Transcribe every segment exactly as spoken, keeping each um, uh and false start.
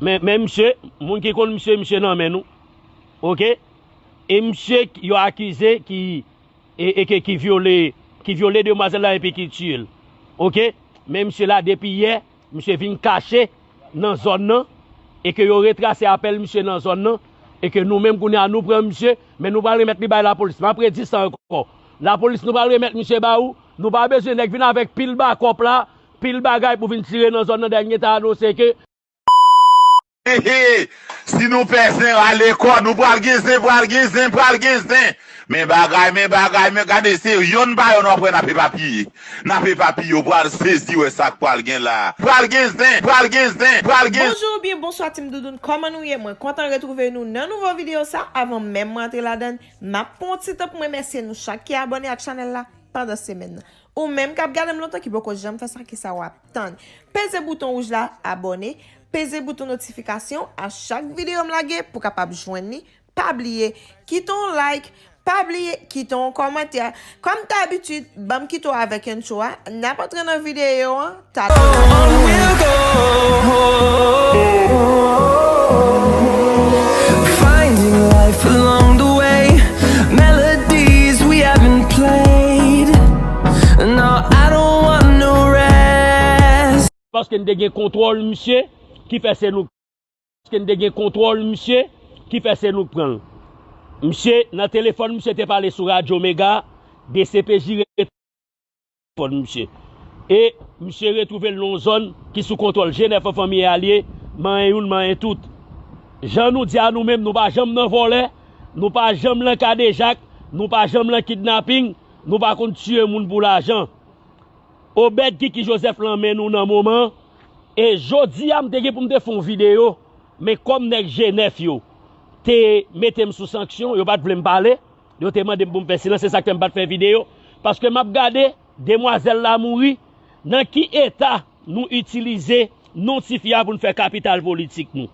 Men, men misye, moun ki konn misye, misye nan men nou. Oke? E misye yo akize ki, e, e ke, ki vyole, ki vyole demwazèl la epi ki tiye l. Oke? Men misye la depi yè, misye vin kache nan zòn nan, e ke yo retrase apèl misye nan zòn nan, e ke nou menm kounye a nou pran misye, men nou pral remèt li bay lapolis. M ap redi sa ankò. Lapolis, nou pral remèt misye ba ou, nou pa bezwen nèg vin avèk pil bakòp la, pil bagay pou vin tire nan zòn nan, dènye ta anonse ke Hehe! Si nou pè zen rale kò, nou pral gen zen, pral gen zen, pral gen zen. Men bagay, men bagay, men gade se yonn pa yonn w ap wè n ap epapiye. N ap epapiye, w pral sezi wè sa k pral gen la. Pral gen zen, pral gen zen, pral gen. Bonjou oubyen bonswa Team Doudoune, kòman nou ye? Mwen kontan retwouve nou nan nouvo videyo sa. Avan menm mwen antre ladann, m ap pran yon ti tan pou m remèsye nou chak ki abòne ak chanèl la pandan semèn nan. Ou menm k ap gade m lontan ki poko janm fè sa, kisa w ap tann? Peze bouton wouj la, abòne, peze bouton notifikasyon a chak videyo m lage pou w kapab jwenn li. Pa bliye kite yon like, pa bliye kite yon kòmantè. Kòm dabitid, ban m kite w avèk entwo a, n ap antre nan videyo an talè. On will go home, finding life along the way, melodies we haven't played. No, I don't want no rest. Paske n te gen kontwòl misye ki fè se nou paske n te gen kontwòl misye ki fè se nou k pran l. Misye nan telefòn misye te pale sou radyo Mega, DCPJ retwouve telefòn misye. E misye retwouve l nan yon zòn ki sou kontwòl G nèf an fanmi e alye, manyen youn manyen tout. Jan nou di a nou menm nou pa janm nan vòlè, nou pa janm nan kadejak, nou pa janm nan kidnaping, nou pa konn tiye moun pou lajan. Obed Kiki Joseph lan men nou nan moman an. E jodi a m te gen pou m te fè yon videyo, men kòm nèg G nèf yo te mete m sou sanksyon, yo pa t vle m pale, yo te mande m pou m fè silans, se sa k fè m pa t fè videyo. Paske m ap gade, demwazèl la mouri, nan ki eta nou itilize non tifi a pou n fè kapital politik nou.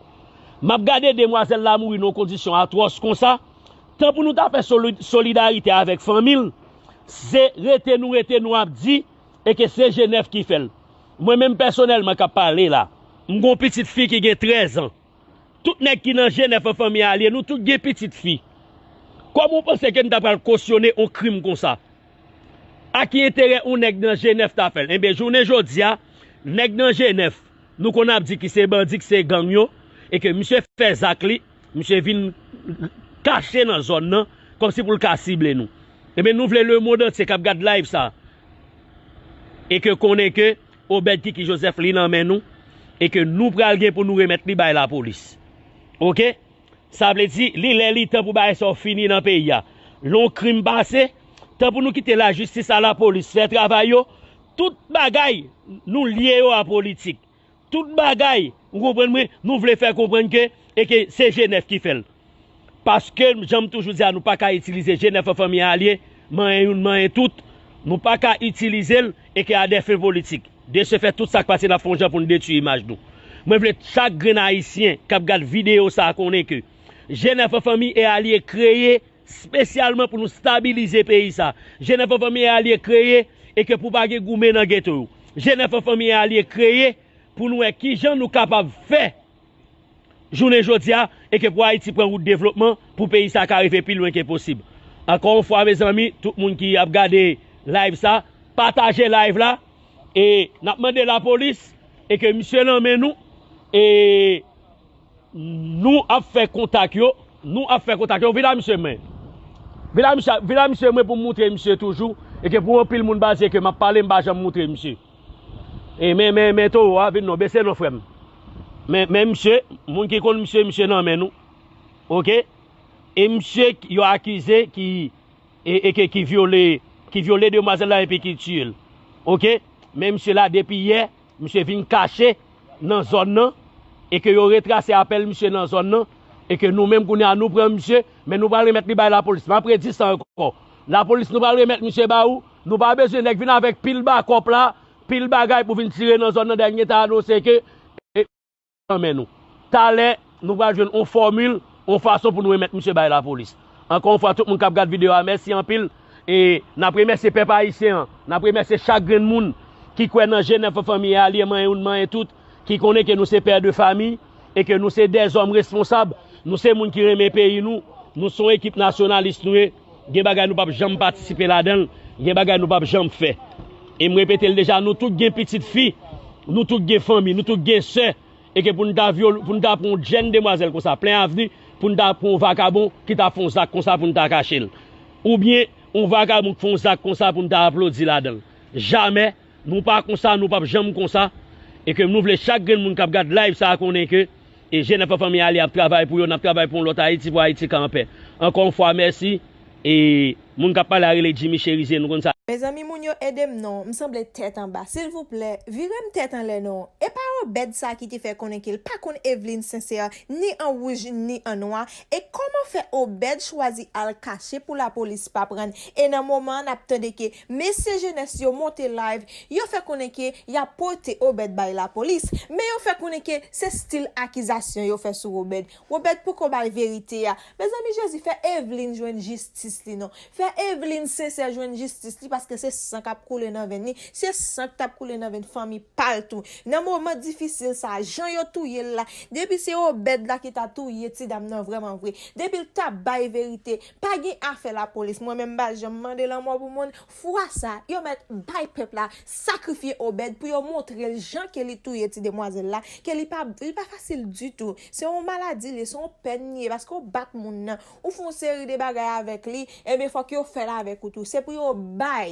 M ap gade demwazèl la mouri nan yon kondisyon atwòs konsa, tan pou nou ta fè soli- solidarite avèk fanmi l, se rete nou rete nou ap di e ke se G nèf ki fè l. Mwen menm pèsonèlman k ap pale la, m gen yon pitit fi ki gen trèz an. Tout nèg ki nan G nèf an fanmi alye, nou tout gen pitit fi. Kòman w panse ke n ta pral kosyone yon krim konsa? A ki enterè yon nèg nan G nèf ta fè l? Enben, jounen jodi a, nèg nan G nèf, nou konn ap di ki se bandi, ki se gang yo, e ke misye fè zak li, misye vin kache nan zòn nan, kòmsi pou l ka sible nou. Enben, nou vle lemonn antye k ap gad live sa, e ke konnen ke Obed Kiki Joseph li nan men nou, e ke nou pral gen pou nou remèt li bay lapolis. Oke? Sa vle di, li lè li tan pou bagay sa yo fini nan peyi a. Lè yon krim pase, tan pou nou kite lajistis a lapolis fè travay yo, tout bagay, nou lye yo a politik. Tout bagay, ou konprann mwen, nou vle fè konprann ke, e ke se G nèf ki fè l. Paske, jan m toujou di a, nou pa ka itilize G nèf an fanmi alye, manyen youn, manyen tout, nou pa ka itilize l, e ke a dè fen politik. De se fè, tout sa k pase, n ap fè yon jan pou n detwi imaj nou. Mwen vle chak grenn Ayisyen k ap gad videyo sa a konnen ke G nèf an fanmi e alye kreye espesyalman pou nou stabilize peyi sa. G nèf an fanmi e alye kreye e ke pou pa gen goumen nan geto yo. G nèf an fanmi e alye kreye pou nou wè kijan nou kapab fè jounen jodi a e ke pou Ayiti pran wout devlopman pou peyi sa ka rive pi lwen ke posib. Ankò yon fwa, mezanmi, tout moun ki ap gade live sa, pataje live la e n ap mande lapolis e ke misye nan men nou e nou ap fè kontak yo, nou ap fè kontak yo, vin a misye mwen. Vin a misye, vin a misye mwen pou m moutre misye toujou, e ke pou anpil moun baze ke m ap pale, m pa janm moutre misye. E men, men, men towo a, vin non, bese non frè m. Men, men misye, moun ki konn misye, misye nan men nou. Oke? E misye yo akize ki e, e ke, ki vyole, ki vyole demwazèl la epi ki tiye l. Oke? Men misye la depi yè, misye vin kache nan zòn nan, e ke yo retrase apèl misye nan zòn nan, e ke nou menm kounye a nou pran misye, men nou pral remèt li bay lapolis. M ap redi sa ankò. Lapolis nou pral remèt misye ba ou, nou pa bezwen nèg vin avèk pil bakòp la, pil bagay pou vin tire nan zòn nan, dènye ta anonse ke e, nan men nou. Talè, nou pral jwenn yon fòmil, yon fason pou nou remèt misye bay lapolis. Ankò yon fwa, tout moun k ap gad videyo a, mèsi anpil. E n ap remèsye pèp ayisyen an, n ap remèsye chak grenn moun ki kwè nan G nèf an fanmi e alye, manyen youn, manyen tout, ki konnen ke nou se pè de fami, e ke nou se dèzòm responsab, nou se moun ki renmen peyi nou, nou se yon ekip nasyonalis nou ye, gen bagay nou p ap janm patisipe ladan l, gen bagay nou p ap janm fè. E m repete l deja, nou tout gen pitit fi, nou tout gen fanmi, nou tout gen sè, e ke pou n ta vyole, pou n ta pran yon jèn demwazèl konsa, plen avni, pou n ta pran yon vakabon ki ta fè yon zak konsa pou n ta kache l. Oubyen, yon vakabon k fè yon zak konsa pou n ta aplodi ladan l. Jamè, nou pa konsa, nou p ap janm konsa. E ke nou vle chak grenn moun k ap gad live sa a konnen ke e Jenèf an fanmi a li ap travay pou yo, n ap travay pou yon lòt Ayiti, pou Ayiti ka anpè. Ankò yon fwa, mèsi. E moun k ap pale a rele Jimmy Cherizier, nou konn sa. Mezanmi, moun yo ede m non, m sanble tèt anba. Silvouplè, vire m tèt anlè non. E pa Obed sa ki te fè konnen ke l pa konn Eveline Sincère, ni an wouj, ni an nwa. E kòman fè Obed chwazi al kache pou lapolis pa prann? E nan moman an, n ap tande ke mesye Jenèf yo monte live, yo fè konnen ke y ap pote Obed bay lapolis. Men yo fè konnen ke se stil akizasyon yo fè sou Obed. Obed poko bay verite a. Mezanmi, Jezi, fè Eveline jwenn jistis li non. Fè Eveline Sincère jwenn jistis li, paske se san k ap koule nan venn li, se san k t ap koule nan venn fanmi pa l tou. Nan moman difisil sa a, jan yo touye l la, depi se Obed la ki ta touye ti dam nan vrèman vre, depi l ta bay verite, pa gen afè lapolis. Mwen menm m pa janm mande lanmò pou moun. Fwa sa a, yo mèt bay pèp la sakrifye Obed pou yo montre l jan ke li touye ti demwazèl la, ke li pa, li pa fasil ditou. Se yon maladi li ye, se yon pèn li ye, paske w bat moun nan, ou fè yon seri de bagay avèk li, ebyen fòk yo fè l avèk ou tou. Se pou yo bay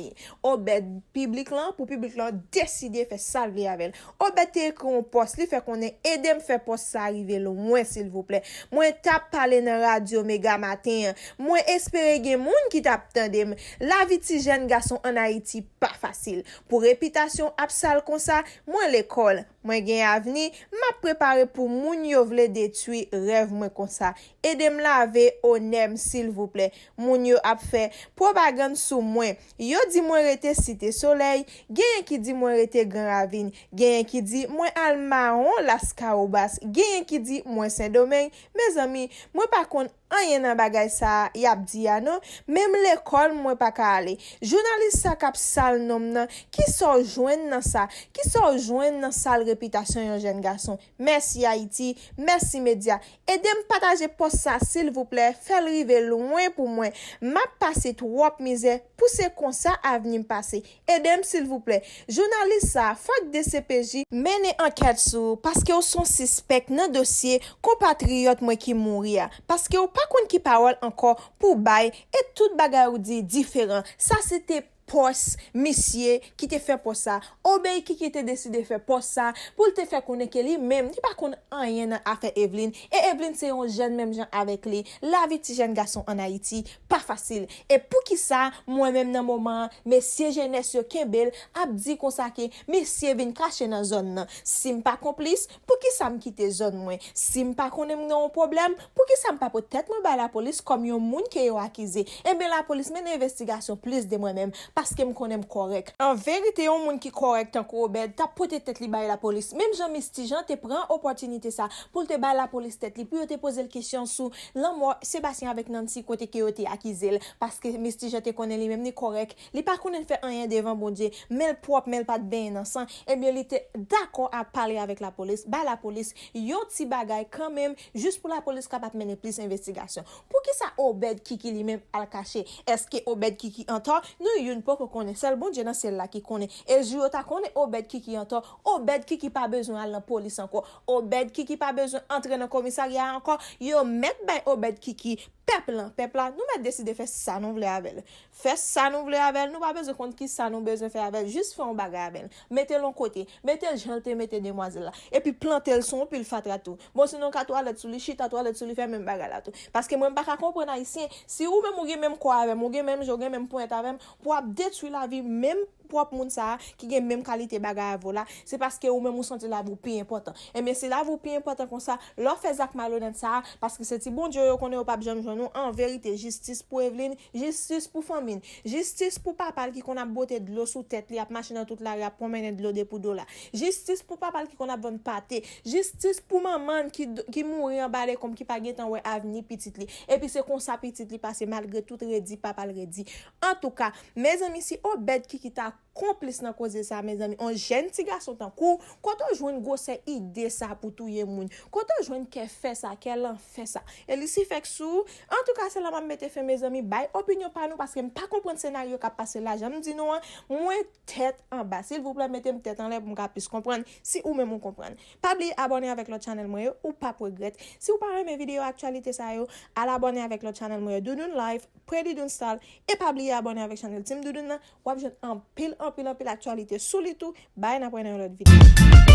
Obed piblik lan, pou piblik lan deside fè sa l vle avè l. Obed te ekri yon pòs, li fè konnen, ede m fè pòs sa a rive lwen, silvouplè. Mwen t ap pale nan radyo Mega Maten an. Mwen espere gen moun ki t ap tande m. Lavi ti jèn gason ann Ayiti pa fasil. Pou repitasyon ap sal konsa, mwen lekòl, mwen gen avni, m ap prepare pou moun yo vle detwi rèv mwen konsa. Ede m lave onè m, silvouplè. Moun yo ap fè pwopagann sou mwen. Yo di mwen rete Site Solèy, genyen ki di mwen rete Gran Ravin, genyen ki di mwen al Mawon Laskawobas, genyen ki di mwen Sendomeng. Mezanmi, mwen pa konn anyen nan bagay sa a y ap di a non. Menm lekòl mwen pa ka ale. Jounalis sa k ap sal non m nan, kisa w jwenn nan sa? Kisa w jwenn nan sal repitasyon yon jèn gason? Mèsi Ayiti, mèsi medya. Ede m pataje pòs sa silvouplè, fè l rive lwen pou mwen. M ap pase twòp mizè pou se konsa avni m pase. Ede m silvouplè. Jounalis sa, fòk D C P J mennen ankèt sou ou, paske w se yon sispèk nan dosye konpatriyòt mwen ki mouri a. Paske w pa konn ki pawòl ankò pou w bay, e tout bagay ou di diferan. Sa se te pòs misye ki te fè pòs sa. Obed Kiki te deside fè pòs sa pou l te fè konnen ke li menm, li pa konn anyen nan afè Eveline. E Eveline se yon jèn menm jan avèk li. Lavi ti jèn gason ann Ayiti pa fasil. E poukisa mwen menm nan moman an, mesye Jenès yo kenbe l, ap di konsa ke misye vin kache nan zòn nan? Si m pa konplis, poukisa m kite zòn mwen? Si m pa konnen m gen yon pwoblèm, poukisa m pa pot tèt mwen bay lapolis kòm yon moun ke yo akize? Ebyen, lapolis mennen envestigasyon plis de mwen menm, paske m konnen m kòrèk. An verite, yon moun ki kòrèk tankou Obed t ap pote tèt li bay lapolis, menm jan Misty Jean te pran opòtinite sa pou l te bay lapolis tèt li, pou yo te poze l kesyon sou lanmò Sebastien avèk Nancy, kote ke yo te akize l, paske Misty Jean te konnen li menm li kòrèk, li pa konnen fè anyen devan Bondye, men l pwòp, men l pa t benyen nan san, ebyen, li te dakò a pale avèk lapolis, bay lapolis yon ti bagay kanmenm, jis pou lapolis kapab mennen plis envestigasyon. Poukisa Obed Kiki li menm al kache? Èske Obed Kiki antò? Nou youn poko konnen, sèl Bondye nan syèl la ki konnen. E jou yo ta konnen Obed Kiki antò, Obed Kiki pa bezwen al nan polis ankò. Obed Kiki pa bezwen antre nan komisarya a ankò. Yo mèt bay Obed Kiki pèp lan. Pèp la, nou mèt deside fè sa nou vle avè l. Fè sa nou vle avè l, nou pa bezwen konn kisa nou bezwen fè avè l, jis fè yon bagay avè l. Mete l yon kote, mete l jan l te mete demwazèl la. Epi plante l sou yon pil fatra tou. Bon, sinon ka twalèt sou li, chita twalèt sou li, fè menm bagay la tou. Paske mwen m pa ka konprann Ayisyen, si ou menm ou gen menm kò avè m, ou gen menm je, ou gen menm ponyèt avè m, pou w ap detwi lavi menm pwòp moun sa a ki gen menm kalite bagay avè w la, se paske ou menm ou santi lavi w pi enpòtan. Ebyen, si lavi w pi enpòtan konsa, lè w fè zak malonèt sa a, paske se ti Bondye yo konnen yo p ap janm jwenn ou, an verite, jistis pou Eveline, jistis pou fanmi l, jistis pou papa l ki konn ap bwote dlo sou tèt li, ap mache nan tout lari, ap pwonmennen dlo de pou dola, jistis pou papa l ki konn ap vann pate, jistis pou manman l ki, ki mouri anba dekonb, ki pa gentan wè avni pitit li. Epi se konsa pitit li pase, malgre tout redi papa l redi. Antouka, mezanmi, si Obed Kiki ta konplis nan koze sa, mezanmi. On jèn ti gason tankou, kote w jwenn gwosè ide sa pou touye moun? Kote w jwenn kè fè sa, kè lanfè sa? E li si fèk sou, antouka, se la m ap mete fen, mezanmi. Bay opinyon pa nou, paske m pa konprann senaryo k ap pase la. Jan m di nou an, mwen tèt anba. Silvouplè, mete m tèt anlè pou m ka plis konprann, si ou menm ou konprann. Pa bliye abòne avèk lòt chanèl mwen yo, ou p ap regrèt. Si ou pa renmen videyo aktyalite sa yo, al abòne avèk lòt chanèl mwen yo, Doudoune Life, Pretty Doune Style, e pa bliye abòne avèk chanèl Team Doudoune nan, w ap jwenn anpil, anpil, anpil aktyalite sou li tou. Bye, n ap wè nan yon lòt videyo.